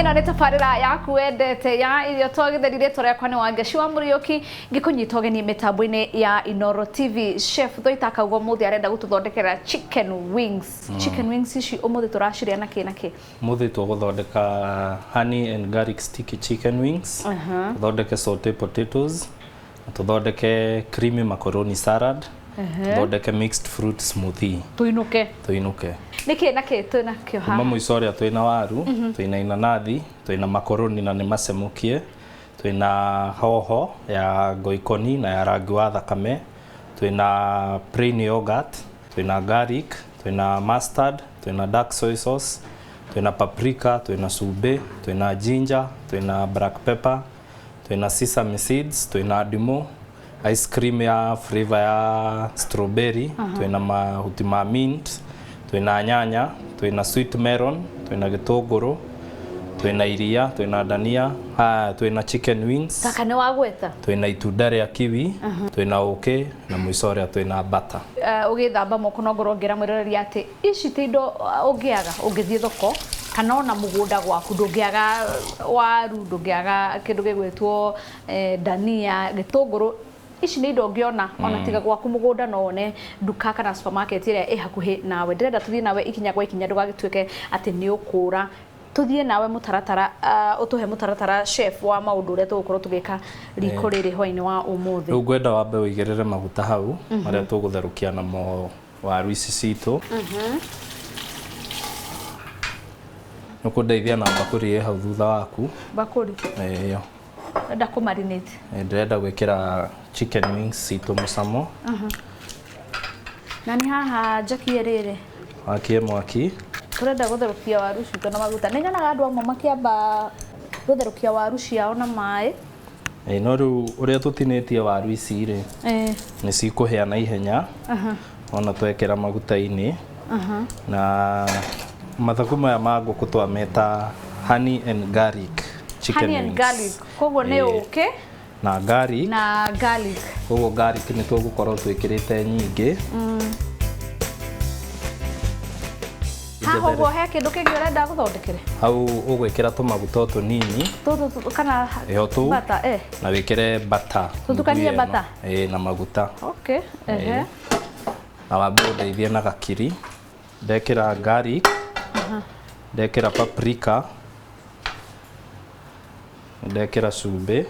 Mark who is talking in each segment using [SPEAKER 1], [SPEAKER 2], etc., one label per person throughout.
[SPEAKER 1] Ĩno nĩ tabarĩra yaku wendete ya irio twagĩtheri. Rĩtwa rĩakwa nĩ Wangeci wa Mũriũki, ngĩkũnyita ũgeni mĩtambo-inĩ ya Inooro TV. Chef Thoita akauga ũmũthĩ arenda gũtũthondekera chicken wings. Chicken wings ici ũmũthĩ tũracirĩa na kĩ na kĩ?
[SPEAKER 2] Mũthĩ tũgũthondeka honey and garlic sticky chicken wings, tũthondeke saute potatoes, na tũthondeke creamy macaroni salad, tũthondeke mixed fruit smoothie.
[SPEAKER 1] Tũinũke.
[SPEAKER 2] Tũinũke.
[SPEAKER 1] Nĩ kĩ na kĩ twĩna kĩo
[SPEAKER 2] Kuma
[SPEAKER 1] haha?
[SPEAKER 2] mũico ũrĩa twĩna waru, twĩna inanathi, twĩna makoroni na nĩ macemũkie, twĩna hoho ya ngoikoni na ya rangi wa thakame, twĩna plain yogurt, twĩna garlic, twĩna mustard, twĩna dark soy sauce, twĩna paprika, twĩna cumbĩ, twĩna ginger, twĩna black pepper, twĩna sesame seeds, twĩna ndimũ, ice cream ya flavor ya strawberry, twĩna mahuti ma mint, twĩna nyanya, twĩna sweet melon, twĩna gĩtũngũrũ, twĩna iria, twĩna dania, twĩna chicken wings,
[SPEAKER 1] Gaka nĩ wagweta.
[SPEAKER 2] Twĩna itunda rĩa kiwi, twĩna ũkĩ na mũico ũrĩa twĩna butter.
[SPEAKER 1] Ũgĩthamba moko no ngorwo ngĩra mwĩroreri atĩ ici ti indo ũngĩaga ũngĩthiĩ thoko kana ona mũgũnda gwaku, ndũngĩaga waru, ndũngĩaga kĩndũ gĩgwĩtwo dania, gĩtũngũrũ. Ici nĩ indo ũngĩona ona tiga gwaku mũgũnda, no wone nduka kana supermarket ĩrĩa ĩ hakuhĩ nawe. Ndĩrenda tũthiĩ nawe ikinya gwa ikinya, ndũgagĩtuĩke atĩ nĩ ũkũra. Tũthiĩ nawe mũtaratara, ũtũhe mũtaratara chef wa maũndũ ũrĩa tũgũkorwo tũgĩka riko rĩrĩ hwaĩ-inĩ wa ũmũthĩ.
[SPEAKER 2] Rĩu ngwenda wambe ũigĩrĩre maguta hau marĩa tũgũtherũkia namo waru ici citũ. Nĩũkũndeithia na mbakũri ĩ hau thutha waku.
[SPEAKER 1] Mbakũri?
[SPEAKER 2] Ĩyo.
[SPEAKER 1] Ndĩrenda kũ marinate.
[SPEAKER 2] Ndĩrenda gwĩkĩra chicken wings citũ mũcamo.
[SPEAKER 1] Na nĩ haha njakie rĩrĩ?
[SPEAKER 2] Wakie mwaki.
[SPEAKER 1] Tũrenda gũtherũkia waru citũ na maguta. Nĩ nyonaga andũ amwe makĩamba gũtherũkia waru ciao na maĩ.
[SPEAKER 2] No rĩu ũrĩa tũtinĩtie waru ici rĩ, nĩ cikũhĩa na ihenya ona twekĩra maguta-inĩ. Na mathagu maya ma ngũkũ twameta honey and garlic chicken
[SPEAKER 1] Honey and
[SPEAKER 2] wings.
[SPEAKER 1] garlic. Koguo nĩ ũkĩ
[SPEAKER 2] na garlic.
[SPEAKER 1] Na garlic.
[SPEAKER 2] Koguo garlic nĩ tũgũkorwo twĩkĩrĩte nyingĩ.
[SPEAKER 1] Haha ũguo he kĩndũ kĩngĩ ũrenda gũthondekere?
[SPEAKER 2] Hau ũgwĩkĩra tũmaguta o tũnini.
[SPEAKER 1] Tũtũ kana
[SPEAKER 2] Ĩyo tũu.
[SPEAKER 1] Butter, eh.
[SPEAKER 2] Na wĩkĩre butter.
[SPEAKER 1] Tũtukanie
[SPEAKER 2] Nuthu ĩno.
[SPEAKER 1] butter?
[SPEAKER 2] Ĩĩ, na maguta.
[SPEAKER 1] Okay, ehe.
[SPEAKER 2] Na wambe ũndeithie na gakiri. Ndekĩra garlic. Ndekĩra paprika. Ndekĩra cumbĩ.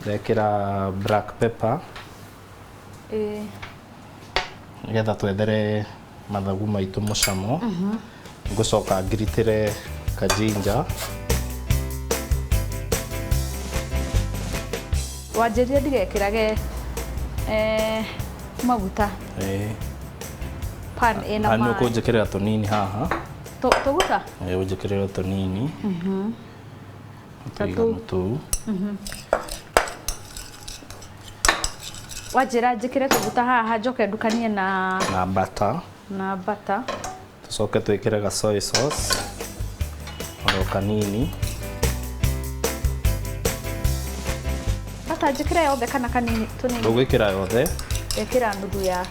[SPEAKER 2] Ndekĩra black pepper. Nĩgetha twethere mathagu maitũ mũcamo. Ngũcoka ngiritĩre kajinja.
[SPEAKER 1] Wanjĩrire ndigekĩrage maguta. Pan ĩna
[SPEAKER 2] Nĩ
[SPEAKER 1] maĩ.
[SPEAKER 2] ũkũnjĩkĩrĩra tũnini haha.
[SPEAKER 1] Tũguta?
[SPEAKER 2] Ũnjĩkĩrĩre tũnini. Tũiganu tũu.
[SPEAKER 1] Wanjĩra njĩkĩre tũguta haha njoke ndukanie na
[SPEAKER 2] na butter.
[SPEAKER 1] Na butter.
[SPEAKER 2] Tũcoke twĩkĩre ga soy sauce oro kanini.
[SPEAKER 1] Butter njĩkĩre yothe kana kanini tũnini?
[SPEAKER 2] Ndũgwĩkĩra yothe.
[SPEAKER 1] Ĩkĩra nuthu ya.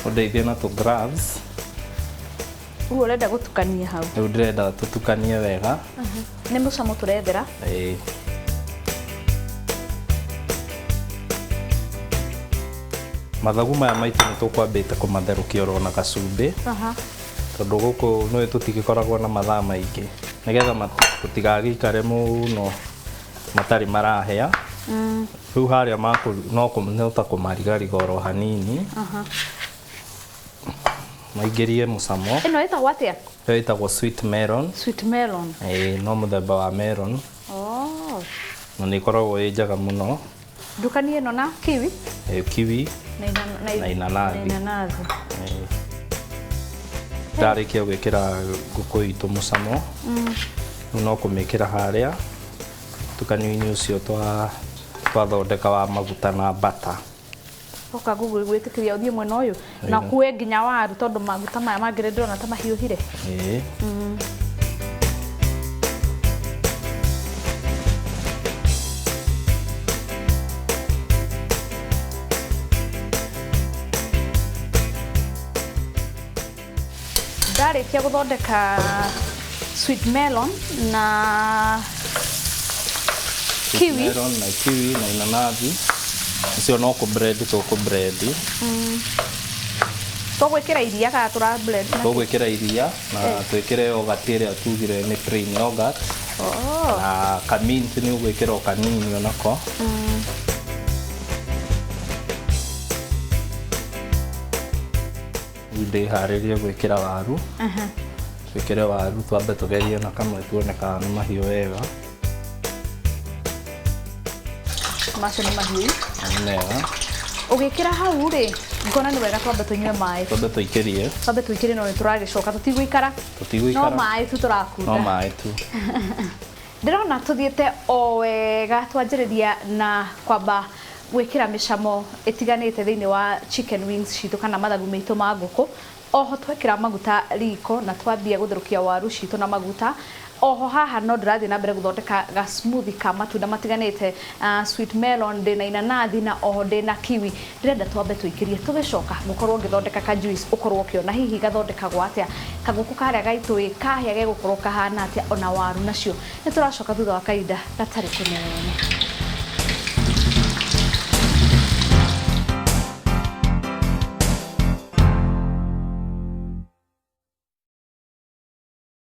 [SPEAKER 2] Ũndeithie na tũ gloves.
[SPEAKER 1] Ũguo ũrenda gũtukania hau?
[SPEAKER 2] Rĩu ndĩrenda tũtukanie wega.
[SPEAKER 1] Nĩ mũcamo tũrethera?
[SPEAKER 2] Mathagu maya maitũ nĩ tũkwambĩte kũmatherũkia oro na gacumbĩ. Tondũ gũkũ nĩ tũtigĩkoragwo na mathaa maingĩ. Nĩgetha tũtigagĩikare mũno matarĩ marahĩa. Rĩu harĩa no ta kũmarigariga oro hanini. Maingĩrie mũcamo.
[SPEAKER 1] Ĩno ĩtagwo atĩa?
[SPEAKER 2] Ĩyo ĩtagwo sweet melon.
[SPEAKER 1] Sweet melon.
[SPEAKER 2] No mũthemba wa melon. Na nĩ ĩkoragwo ĩ njega mũno.
[SPEAKER 1] Ndukanie ĩno na kiwi?
[SPEAKER 2] Kiwi
[SPEAKER 1] Na
[SPEAKER 2] na inanathi.
[SPEAKER 1] Na inanathi.
[SPEAKER 2] Ndarĩkia gwĩkĩra ngũkũ itũ mũcamo. Rĩu no kũmĩkĩra harĩa mũtukanio-inĩ ũcio twathondeka wa maguta na butter.
[SPEAKER 1] Oka ngũgwĩtĩkĩria ũthiĩ mwena ũyũ na ũkue nginya waru tondũ maguta maya mangĩ ndĩrona ta mahiũhire. Twarĩkia gũthondeka sweet melon na
[SPEAKER 2] Sweet
[SPEAKER 1] kiwi.
[SPEAKER 2] Melon na kiwi na inanathi icio no kũ blend tũkũ blend.
[SPEAKER 1] Tũgwĩkĩra iria kana tũra blend na kĩ?
[SPEAKER 2] Tũgwĩkĩra iria na twĩkĩre yogurt ĩrĩa tugire nĩ plain yogurt.
[SPEAKER 1] Oh.
[SPEAKER 2] Na kamint nĩ ũgwĩkĩra o kanini onako. Rĩu ndĩharĩrie gwĩkĩra waru. Twĩkĩre waru twambe tũgerie na kamwe tuone kana nĩ mahiũ wega.
[SPEAKER 1] Macio nĩ mahiũ.
[SPEAKER 2] Na nĩ mega.
[SPEAKER 1] Ũgĩkĩra hau rĩ, ngona nĩ wega twambe tũnyue maĩ.
[SPEAKER 2] Twambe tũikĩrie.
[SPEAKER 1] Twambe tũikĩrie no nĩ tũragĩcoka tũtigũikara.
[SPEAKER 2] Tũtigũikara.
[SPEAKER 1] No maĩ tu tũrakunda.
[SPEAKER 2] No maĩ tu.
[SPEAKER 1] Ndĩrona tũthiĩte o wega twanjĩrĩria na kwamba gwĩkĩra mĩcamo ĩtiganĩte thĩinĩ wa chicken wings citũ kana mathagu maitũ ma ngũkũ. Oho twekĩra maguta riko na twambia gũtherũkia waru citũ na maguta. Oho haha no ndĩrathiĩ na mbere gũthondeka ga smoothie ka matunda matiganĩte, sweet melon, ndĩna inanathi na oho ndĩna kiwi. Ndĩrenda twambe tũikĩrie tũgĩcoka gũkorwo ngĩthondeka ka juice ũkorwo ũkĩona hihi gathondekagwo atĩa, kagũkũ karĩa gaitũ ĩ kahĩa gegũkorwo kahana atĩa, ona waru nacio. Nĩ tũracoka thutha wa kahinda gatarĩ kũnene.